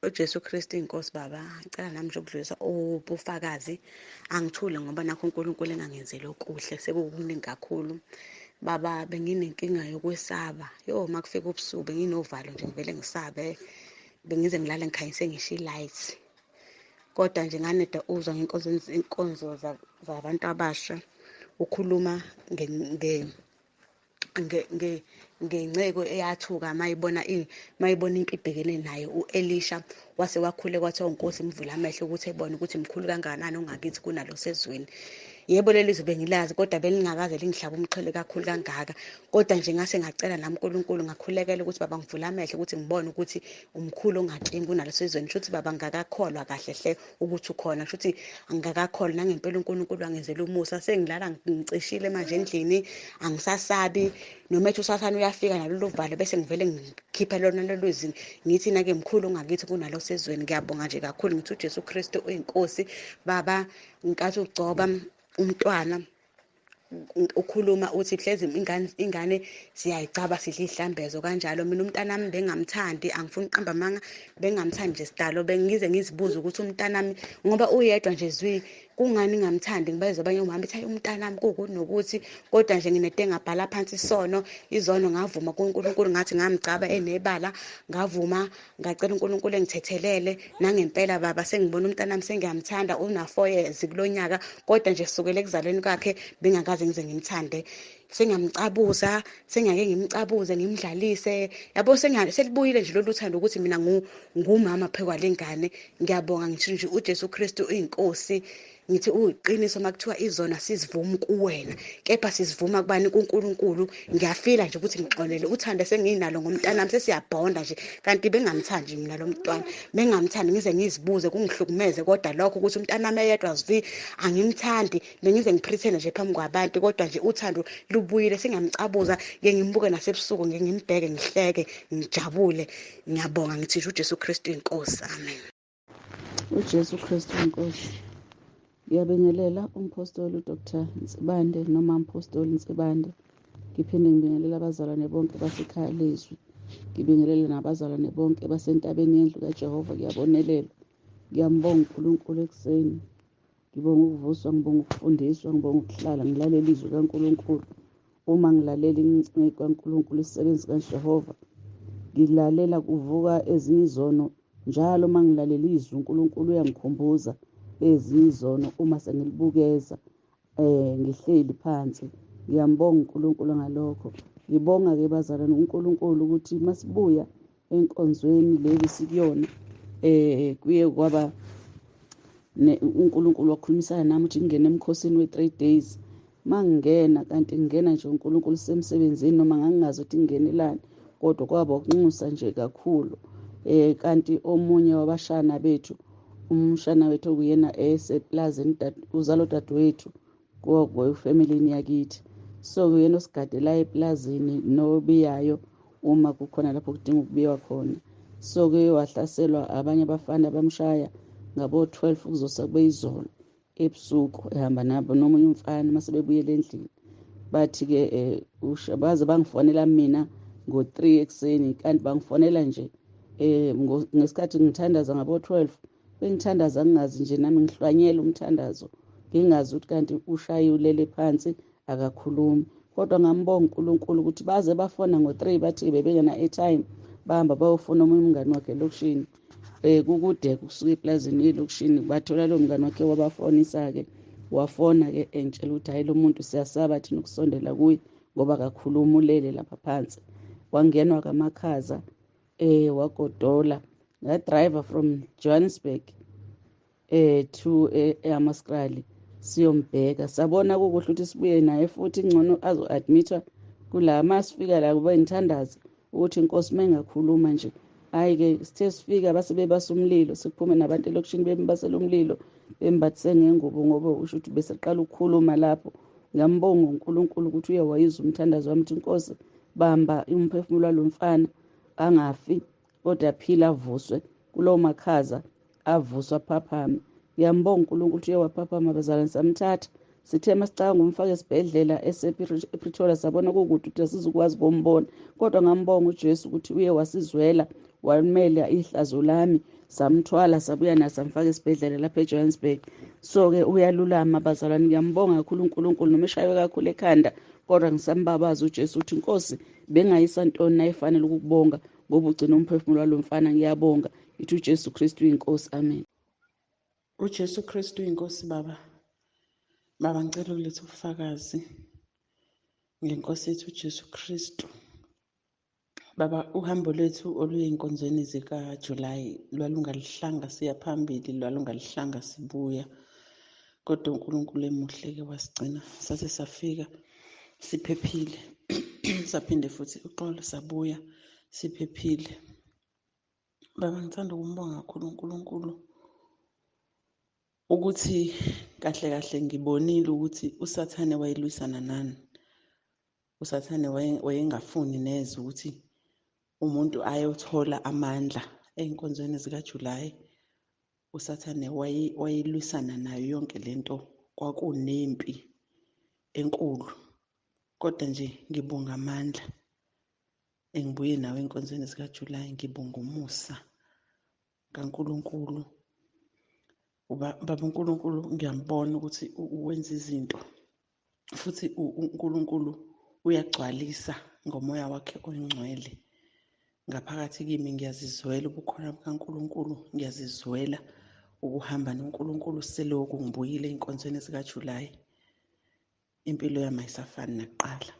UJesu Kristu inkosi baba, ngicela nami nje ukudlulisa ubufakazi. Angithule ngoba nakho uNkulunkulu engangenzeli okuhle sekukuningi kakhulu. Baba, benginenkinga yokwesaba. Yo, makufika ubusuku benginovalo nje, ngivele ngisabe. Bengize ngilale ngikhanyise ngisho i-light. Kodwa nje nganeda uzwa ngenkonzo, inkonzo zabantu abasha ukhuluma ngenceko eyathuka mayibona impi ibhekene naye uElisha, wase wakhule kwathiwa uNkosi imvula amehlo ukuthi ebone ukuthi mkhulu kangakanani ongakithi kunalo sezweni. Yebo, leli zwi bengilazi kodwa belingakaze lingihlaba umxhwele kakhulu kangaka. Kodwa nje ngase ngacela nami uNkulunkulu, ngakhulekela ukuthi baba ngivule amehlo ukuthi ngibone ukuthi umkhulu ongakimi kunalo sezweni. Shuthi baba ngakakholwa kahle hle ukuthi ukhona, shuthi angakakholwa nangempela uNkulunkulu wangenzela umusa. Sengilala ngicishile manje endlini, angisasabi. Noma ethi usathane uyafika nalolu valo bese ngivele ngikhiphe lona lolu zwi, ngithi nake mkhulu ongakithi kunalo sezweni. Ngiyabonga nje kakhulu, ngithi uJesu Kristu uyinkosi. Baba, ngenkathi ugcoba umntwana ukhuluma uthi hlezi ingane siyayicaba sidla ihlambezo kanjalo. Mina umntanami bengamthandi, angifuni uqamba amanga, bengamthandi nje sidalo. Bengize ngizibuze ukuthi umntanami ngoba uyedwa nje zwi, kungani ngingamthandi? Ngibezwa abanye omama bethi hayi umntanami kukuthi nokuthi, kodwa nje nginento engabhala phansi isono, izono ngavuma kuNkulunkulu, ngathi ngamgcaba enebala, ngavuma ngacela uNkulunkulu engithethelele. Nangempela baba sengibona umntanami sengiyamthanda, una 4 years kulonyaka, kodwa nje kusukela ekuzalweni kwakhe bengakaze ngize ngimthande. Sengiyamcabuza, sengiyake ngimcabuze ngimdlalise, yabo selibuyile nje lolu thando ukuthi mina ngumama phekwa lengane. Ngiyabonga ngisho nje uJesu Kristu uyinkosi. Ngithi uyiqiniso makuthiwa izona sizivuma kuwena, kepha sizivuma kubani? kuNkulunkulu. Ngiyafila nje ukuthi ngixolele uthando senginalo ngomntanami, sesiyabhonda nje. Kanti bengamthandi mina lo mntwana, bengamthandi ngize ngizibuze kungihlukumeze, kodwa lokho ukuthi umntanami eyedwa zwi angimthandi, bengize ngipretend nje phambi kwabantu, kodwa nje uthando lubuyile. Sengiyamcabuza, ngeke ngimbuke nasebusuku, ngeke ngimbheke ngihleke ngijabule. Ngiyabonga ngithi nje uJesu Kristu inkosi. Amen. UJesu Kristu inkosi. Ngiyabingelela umpostoli uDr Nsibande noma umpostoli Nsibande. Ngiphinde ngibingelele abazalwane bonke basekhaya lezwi. Ngibingelele nabazalwane bonke basentabeni yendlu kaJehova. Ngiyabonelelwa. Ngiyambonga uNkulunkulu ekuseni. Ngibonga ukuvuswa, ngibonga ukufundiswa, ngibonga ukuhlala ngilalela izwi kaNkulunkulu. Uma ngilalela inceku kaNkulunkulu, isisebenzi kaJehova, ngilalela kuvuka ezinye izono njalo. Uma ngilalela izwi uNkulunkulu uyangikhumbuza ezinye izono uma sengilibukeza ngihleli phansi. Ngiyambonga uNkulunkulu ngalokho. Ngibonga-ke bazalwane uNkulunkulu ukuthi masibuya enkonzweni le besikuyona, kuye kwaba uNkulunkulu wakhulumisana nami ukuthi ngingene emkhosini we-3 days. Mangingena kanti ngingena nje uNkulunkulu semsebenzini, noma ngangingazi ukuthi ngingenelani, kodwa kwaba ukunxusa nje kakhulu. Kanti omunye wabashana bethu, umshana wethu okuyena eseplazini, uzalo dadewethu kwefamily yakithi, so kuyena osigadela eplazini nobiyayo uma kukhona lapho kudinga ukubiywa khona. So kuye wahlaselwa abanye abafana bamshaya ngabo 12 kuzosa kube izolo ebusuku, ehamba nabo nomunye umfana. Mase bebuyele endlini bathi-ke baze bangifonela mina ngo-3 ekuseni, kanti bangifonela nje ngesikhathi ngithandaza ngabo 12. Bengithandaza ngingazi nje nami, ngihlwanyela umthandazo ngingazi ukuthi kanti ushaye ulele phansi akakhulumi. Kodwa ngambonga uNkulunkulu ukuthi baze bafona ngo-3, bathi bebengena airtime, bahamba bayofuna omunye umngani wakhe elokishini. Kukude kusuka eplazini elokishini, bathola lo mngani wakhe wabafonisa-ke, wafona-ke engitshela ukuthi hhayi lo muntu siyasaba thina ukusondela kuye ngoba kakhuluma, ulele lapha phansi. Wangenwa kamakhaza, wagodola. Nga-driver from Johannesburg to eHammanskraal siyombheka. Sabona kukuhle ukuthi sibuye naye futhi, ngcono azo-admit-wa kula. Masifika la kube ngithandaza ukuthi inkosi mayingakhuluma nje. Hhayi-ke sithe sifika base bebasa umlilo, siphume nabantu elokishini bembasela umlilo, bembathise ngengubo ngoba usho ukuthi beseqala ukukhuluma lapho. Ngiyambonga uNkulunkulu ukuthi uye wayizwa umthandazo wami, ukuthi inkosi bamba umphefumulo walo mfana angafi, kodwa aphile avuswe kulowo makhaza, avuswa aphaphame. Ngiyambonga uNkulunkulu ukuthi uye waphaphama bazalwane. Samthatha, sithe masicabanga umfake esibhedlela ePretoria, sabona kukude ukuthi asizukwazi ukumbona, kodwa ngambonga uJesu ukuthi uye wasizwela, Walimela ihlazo lami, samthwala sabuya naye samfaka esibhedlela lapha eJohannesburg. So-ke uyalulama bazalwane, ngiyambonga kakhulu uNkulunkulu noma eshaywe kakhulu ekhanda, kodwa ngisambabaza uJesu ukuthi Nkosi bengayisa ntoni nayifanele ukukubonga ngoba ugcina umphefumulo walo mfana. Ngiyabonga, ithi uJesu Kristu uyinkosi, amen. UJesu Kristu uyinkosi baba. Baba, ngicela ukuletha ubufakazi ngenkosi yethu uJesu Kristu. Baba, uhambo lwethu oluye ey'nkonzweni zikaJulayi lwalungalihlanga siya phambili, lwalungalihlanga sibuya, kodwa uNkulunkulu emuhle-ke wasigcina sase safika siphephile. Saphinde futhi uxolo sabuya siphephile. Baba, ngithanda ukumbonga kakhulu uNkulunkulu ukuthi kahle kahle ngibonile ukuthi uSathane wayelwisana nani. USathane wayengafuni neze ukuthi umuntu ayothola amandla ey'nkonzweni zikaJulayi. USathane wayelwisana nayo yonke lento, kwakunempi enkulu. Kodwa nje ngibonga amandla engibuye nawo ey'nkonzweni zikaJulayi, ngibonga umusa kaNkulunkulu. Baba uNkulunkulu ngiyambona ukuthi wenza izinto, futhi uNkulunkulu uyagcwalisa ngomoya wakhe oyingcwele ngaphakathi kimi. Ngiyazizwela ubukhona bukaNkulunkulu, ngiyazizwela ukuhamba noNkulunkulu. Selokhu ngibuyile ey'nkonzweni zikaJulayi, impilo yami ayisafani nakuqala.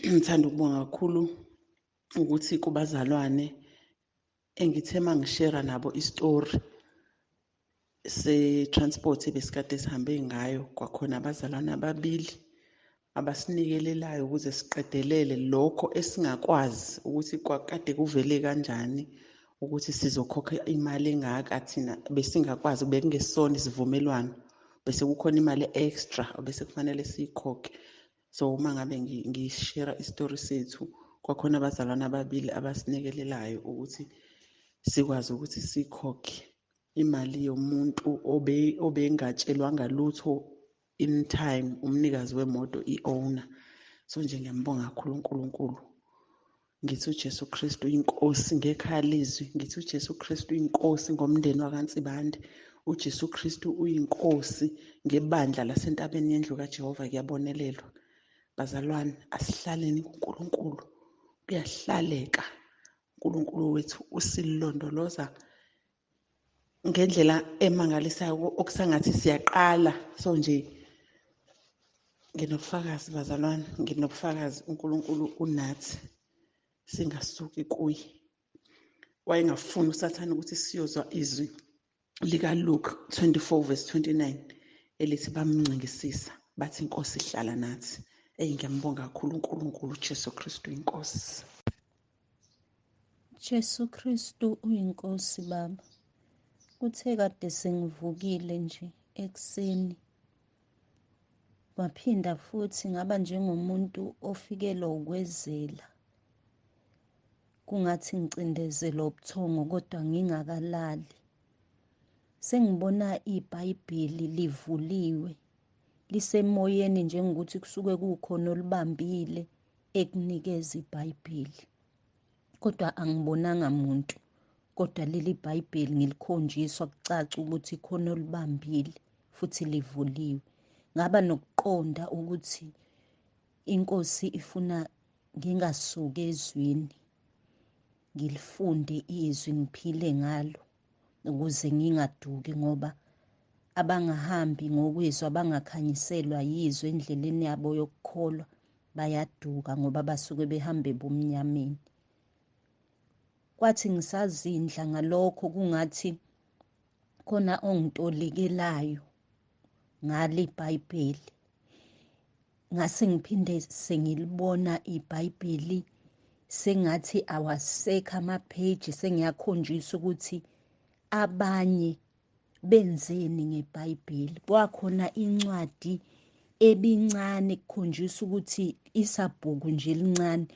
Ngithanda ukubonga kakhulu ukuthi kubazalwane engithe mangishera nabo isitori se-transport ebesikade sihambe ngayo, kwakhona abazalwane ababili abasinikelelayo ukuze siqedelele lokho esingakwazi ukuthi kwakade kuvele kanjani ukuthi sizokhokha imali engaka. Thina besingakwazi, bekungesona isivumelwano, bese kukhona imali extra bese kufanele siyikhokhe. So uma ngabe ngishera isitori sethu, kwakhona abazalwane ababili abasinikelelayo ukuthi sikwazi ukuthi sikhokhe imali yomuntu obengatshelwanga lutho in time, umnikazi wemoto, i-owner. So nje ngiyambonga kakhulu uNkulunkulu. Ngithi uJesu Kristu inkosi ngekhaya lezwi, ngithi uJesu Kristu inkosi ngomndeni wakaNsibande, uJesu Kristu uyinkosi ngebandla lasentabeni yendlu kaJehova. Kuyabonelelwa bazalwane, asihlaleni kuNkulunkulu, kuyahlaleka. uNkulunkulu wethu usilondoloza ngendlela emangalisayo okusangathi siyaqala. So nje nginobufakazi bazalwane, nginobufakazi, uNkulunkulu unathi, singasuki kuye. Wayengafuni uSathane ukuthi siyozwa izwi likaLuke 24 verse 29 elithi bamncingisisa bathi inkosi ihlala nathi. Eyi, ngiyambonga kakhulu uNkulunkulu, uJesu Kristu inkosi. Jesu Kristu uyinkosi baba. Kuthe kade sengivukile nje ekuseni, waphinda futhi ngaba njengomuntu ofikelwa ukwezela, kungathi ngicindezelwa ubuthongo kodwa ngingakalali. Sengibona iBhayibheli livuliwe lisemoyeni, njengokuthi kusuke kukhona olibambile ekunikeza iBhayibheli, kodwa angibonanga muntu, kodwa leli Bhayibheli ngilikhonjiswa kucaca ukuthi khona olibambile futhi livuliwe. Ngaba nokuqonda ukuthi inkosi ifuna ngingasuki ezwini, ngilifunde izwi ngiphile ngalo ukuze ngingaduki, ngoba abangahambi ngokwizwa, abangakhanyiselwa yizwi endleleni yabo yokukholwa bayaduka, ngoba basuke behambe ebumnyameni. Kwathi ngisazindla ngalokho, kungathi khona ongitolikelayo ngalo iBhayibheli, ngase ngiphinde sengilibona iBhayibheli sengathi awasekho amapheji, sengiyakhonjiswa ukuthi abanye benzeni ngeBhayibheli. Kwakhona incwadi ebincane kukhonjiswa ukuthi isabhuku nje elincane,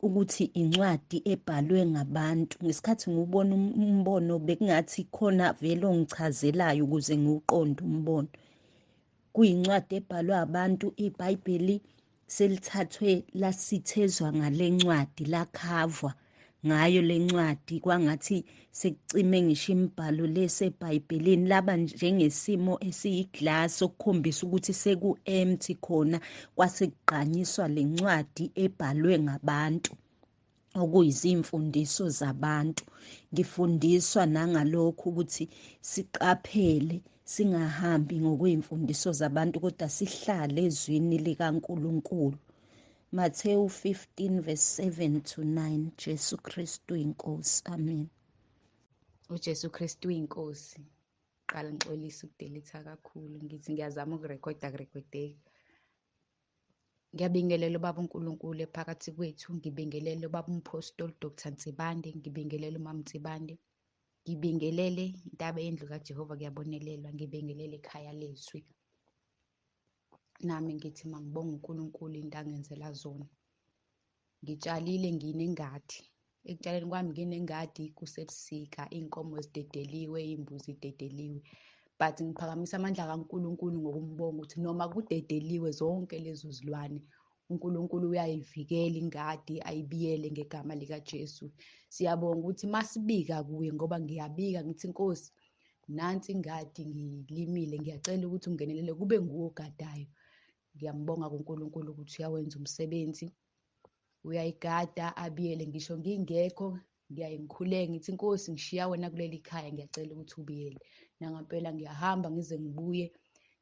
ukuthi incwadi ebhalwe ngabantu. Ngesikhathi ngiwubona umbono bekungathi khona vele ongichazelayo ukuze ngiwuqonde umbono. Kuyincwadi ebhalwe abantu, iBhayibheli selithathwe lasithezwa ngale ncwadi, lakhavwa Ngayo lencwadi kwangathi sekucime ngisho imibhalo leseBhayibhelini, laba njengesimo esiyiglass okukhombisa ukuthi seku-empty khona, kwase kugqanyiswa lencwadi ebhalwe ngabantu, okuyizimfundiso zabantu. Ngifundiswa nangalokho ukuthi siqaphele, singahambi ngokwey'mfundiso zabantu, kodwa sihlale ezwini likaNkulunkulu. Matthew 15 verse 7 to 9. Jesu Kristu inkosi. Amen. UJesu Kristu inkosi. Qala ngixolisa ukudelitha kakhulu, ngithi ngiyazama ukurekhoda, akurekhodeki. Ngiyabingelela ubaba uNkulunkulu ephakathi kwethu, ngibingelele ubaba uMphostoli Dr Nsibande, ngibingelele uMama Nsibande, ngibingelele intaba yendlu kaJehova kuyabonelelwa, ngibingelele ikhaya lezwi. Nami ngithi mangibonge uNkulunkulu into angenzela zona. Ngitshalile nginengadi, ekutshaleni kwami nginengadi kusebusika, iy'nkomo zidedeliwe, iy'mbuzi zidedeliwe, but ngiphakamisa amandla kaNkulunkulu ngokumbonga ukuthi noma kudedeliwe zonke lezo zilwane, uNkulunkulu uyayivikela ingadi, ayibiyele ngegama likaJesu. Siyabonga ukuthi masibika kuye, ngoba ngiyabika ngithi Nkosi, nansi ingadi ngiyilimile, ngiyacela ukuthi ungenelele kube nguwe ogadayo. Ngiyambonga kuNkulunkulu ukuthi uyawenza umsebenzi, uyayigada abiyele ngisho ngingekho. Ngiyaye ngikhuleke ngithi Nkosi, ngishiya wena kuleli khaya, ngiyacela ukuthi ubiyele. Nangampela ngiyahamba ngize ngibuye,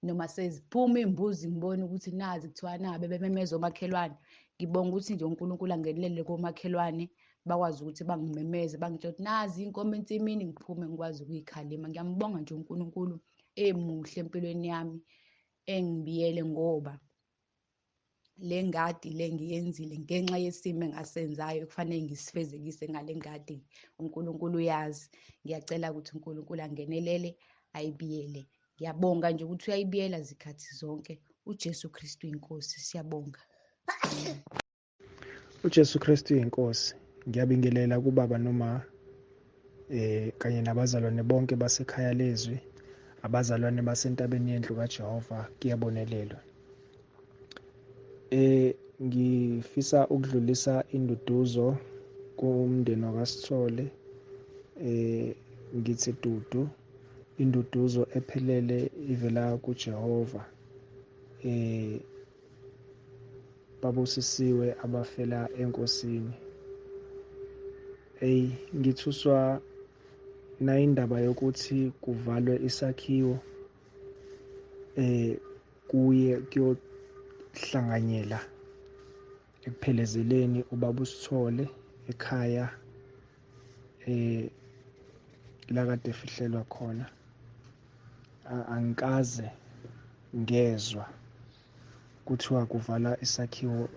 noma seziphuma iy'mbuzi ngibone ukuthi nazi kuthiwa nabe bememeza omakhelwane. Ngibonga ukuthi nje uNkulunkulu angenelele komakhelwane, bakwazi ukuthi bangimemeze, bangitshela ukuthi nazi iy'nkomo ensimini, ngiphume ngikwazi ukuyikhalima. Ngiyambonga nje uNkulunkulu emuhle empilweni yami, engibiyele, ngoba le ngadi le ngiyenzile ngenxa yesimo engasenzayo kufanele ngisifezekise ngale ngadi. uNkulunkulu uyazi. Ngiyacela ukuthi uNkulunkulu angenelele ayibiyele. Ngiyabonga nje ukuthi uyayibiyela zikhathi zonke. uJesu Kristu inkosi. Siyabonga. UJesu Kristu inkosi. Ngiyabingelela kubaba noma kanye nabazalwane bonke basekhaya lezwi, abazalwane basentabeni yendlu kaJehova kuyabonelelwa. Ngifisa ukudlulisa induduzo kumndeni wakaSithole, ngithi dudu, induduzo ephelele ivela kuJehova. Babusisiwe abafela enkosini. Ey, ngithuswa na indaba yokuthi kuvalwe isakhiwo kuye kuyohlanganyela ekuphelezeleni ubaba uSithole ekhaya la kade efihlelwa khona. Angikaze ngezwa kuthiwa kuvala isakhiwo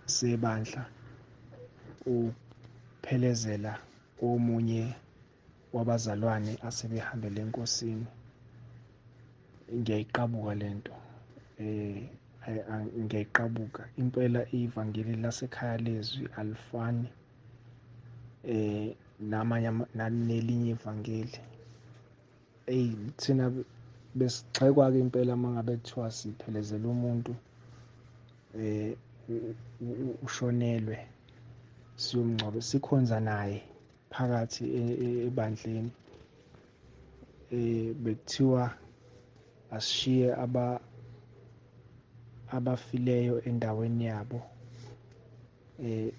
sebandla uphelezela omunye wabazalwane asebehambele enkosini. Ngiyayiqabuka lento, ngiyayiqabuka impela. Ivangeli lasekhaya lezwi alifani namanye nelinye ivangeli. Ey, thina besigxekwa-ke impela uma ngabe kuthiwa siphelezela umuntu ushonelwe siyomngcwaba, sikhonza naye phakathi ebandleni. Bekuthiwa asishiye abafileyo endaweni yabo.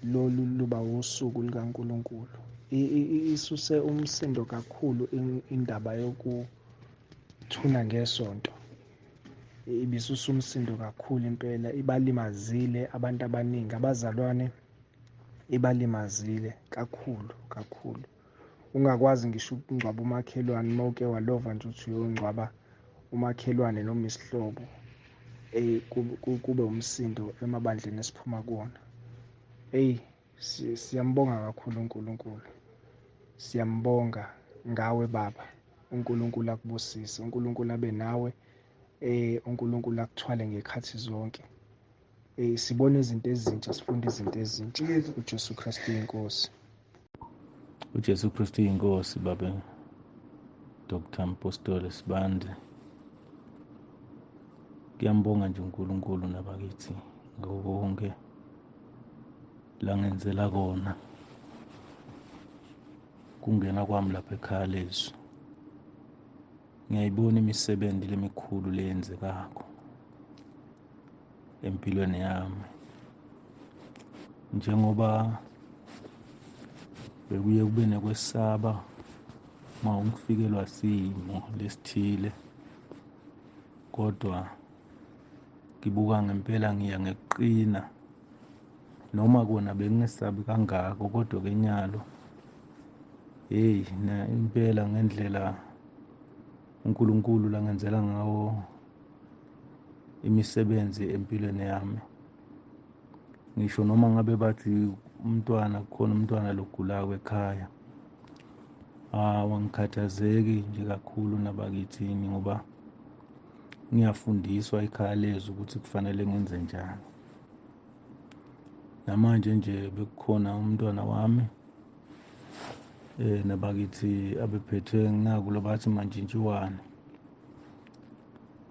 Lolu luba usuku likaNkulunkulu. Isuse umsindo kakhulu indaba yokuthuna ngesonto, ibisusa umsindo kakhulu impela, ibalimazile abantu abaningi, abazalwane ibalimazile kakhulu kakhulu. Ungakwazi ngisho ukungcwaba umakhelwane uma uke walova nje uthi uyongcwaba umakhelwane noma isihlobo, kube umsindo emabandleni esiphuma kuwona. Eyi, siyambonga kakhulu uNkulunkulu, siyambonga ngawe baba. uNkulunkulu akubusise, uNkulunkulu abe nawe, uNkulunkulu akuthwale ngekhathi zonke. Sibone izinto ezintsha, sifunde izinto ezintsha. uJesu Kristu inkosi. uJesu Kristu inkosi. Babe Dr Mpostoli Sibande, ngiyambonga nje uNkulunkulu nabakithi ngakho konke la ngenzela kona. Kungena kwami lapha ekhaya lezwi, ngiyayibona imisebenzi lemikhulu leyenzekako empilweni yami, njengoba bekuye kube nekwesaba uma ngifikelwa simo lesithile, kodwa ngibuka ngempela ngiya ngekuqina. Noma kona bengingesabi kangako, kodwa ke nyalo hey na impela ngendlela uNkulunkulu langenzela ngawo imisebenzi empilweni yami. Ngisho noma ngabe bathi umntwana, kukhona umntwana logulayo ekhaya, awangikhathazeki nje kakhulu nabakithini, ngoba ngiyafundiswa ekhaya lezwi ukuthi kufanele ngenze njani. Namanje nje bekukhona umntwana wami nabakithi abephethwe naku lobathi mantshintshiwane.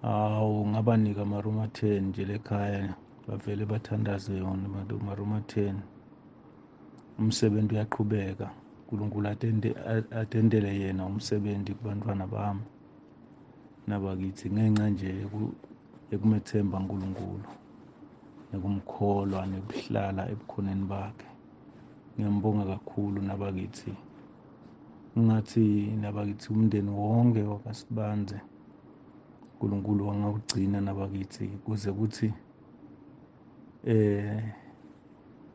Awu, ngabanika amaruma 10 nje lekhaya, bavele bathandaze yona amaruma 10. Umsebenzi uyaqhubeka, uNkulunkulu atendele yena umsebenzi kubantwana bami nabakithi, ngenxa nje ekumethemba uNkulunkulu nekumkholwa nekuhlala ebukhoneni bakhe. Ngiyambonga kakhulu nabakithi. Ngathi nabakithi umndeni wonke wakaSibanze uNkulunkulu wangawugcina nabakithi, kuze kuthi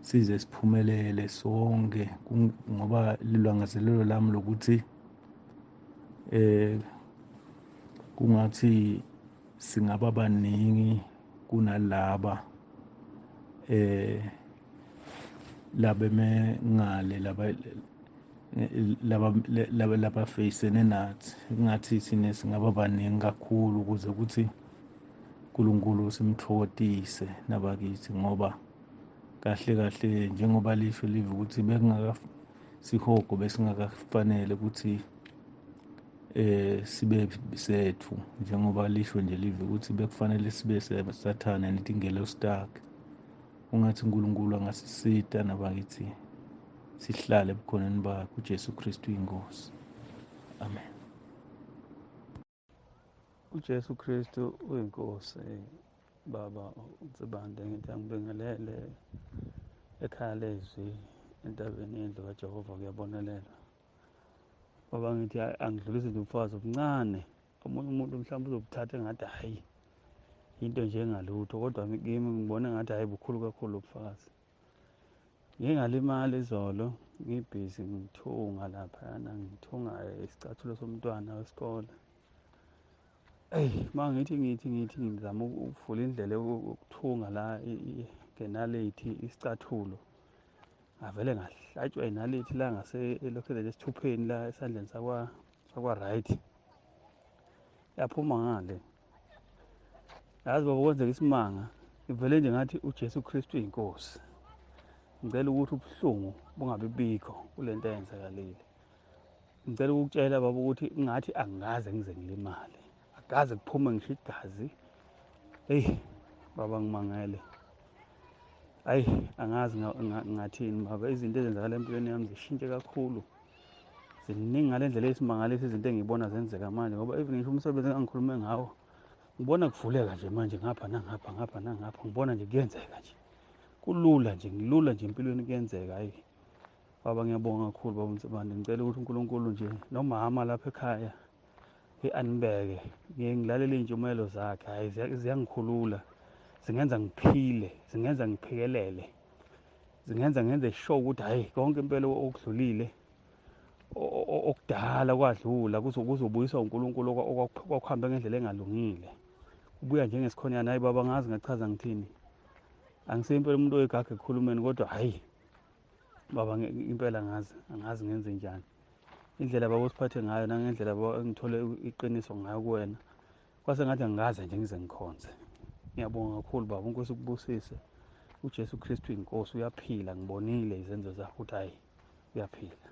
size siphumelele sonke, ngoba lilangazelelo lami lokuthi kungathi singaba baningi kunalaba labeme ngale laba labafeyisene nathi. Kungathi sine singaba baningi kakhulu ukuze kuthi uNkulunkulu simthokozise nabakithi, ngoba kahle kahle njengoba lisho live ukuthi bekungaka sihogo besingakafanele ukuthi sibe sethu, njengoba lisho nje live ukuthi bekufanele sibe sathane netingelosi takhe. Ungathi uNkulunkulu angasisita nabakithi sihlale ebukhoneni bakhe, uJesu Kristu inkosi. Amen. uJesu Kristu uyinkosi. Baba uNsibande, ngithi angibingelele ekhaya lezwi entabeni yendlu kaJehova, kuyabonelela. Baba ngithi angidlulise nje ubufakazi obuncane, omunye umuntu mhlawumbe uzobuthatha engathi hhayi into nje engalutho, kodwa kimi ngibona engathi hhayi bukhulu kakhulu ubufakazi. Ngike ngalimala izolo ngibhizi ngithunga laphayana, ngithunga isicathulo somntwana wesikole. Eyi, uma ngithi ngizama ukuvula indlela yokuthunga la ngenaleythi isicathulo, ngavele ngahlatshwa inaleythi la ngase elokhuzeni esithupheni la esandleni sakwa right, yaphuma ngale. Yazi baba, kwenzeka isimanga, ngivele nje ngathi uJesu Kristu uyinkosi. Ngicela ukuthi ubuhlungu bungabi bikho kule nto eyenzakalile. Ngicela ukukutshela baba ukuthi ngathi angikaze ngize ngilimale, akaze kuphume ngisho igazi. Eyi baba, ngimangele. Ayi, angazi ngathini baba, izinto ezenzakala empilweni yami zishintshe kakhulu, ziningi ngale ndlela eyisimangaliso izinto engiyibona zenzeka manje, ngoba even ngisho umsebenzi engangikhulume ngawo ngibona kuvuleka nje manje ngapha nangapha, ngapha nangapha, ngibona nje kuyenzeka nje, kulula nje, ngilula nje empilweni kuyenzeka. Hayi baba, ngiyabonga kakhulu baba Nsibande. Ngicela ukuthi uNkulunkulu nje nomama lapha ekhaya anibeke, ngiye ngilalele iy'ntshumayelo zakhe. Hhayi, ziyangikhulula, zingenza ngiphile, zingenza ngiphikelele, zingenza ngenze sure ukuthi hhayi konke impela okudlulile okudala kwadlula, kuzobuyiswa uNkulunkulu okwakuhambe ngendlela engalungile, kubuya njengesikhonyana. Hayi baba, ngazi ngachaza ngithini, angisiyo impela umuntu oyigaga ekukhulumeni, kodwa hhayi baba, impela ngazi angazi ngenze njani. Indlela baba osiphathe ngayo nangendlela baba engithole iqiniso ngayo kuwena, kwase ngathi angikaze nje ngize ngikhonze. Ngiyabonga kakhulu baba, uNkosi ukubusise. uJesu Kristu inkosi, uyaphila, ngibonile izenzo zakhe ukuthi hhayi uyaphila.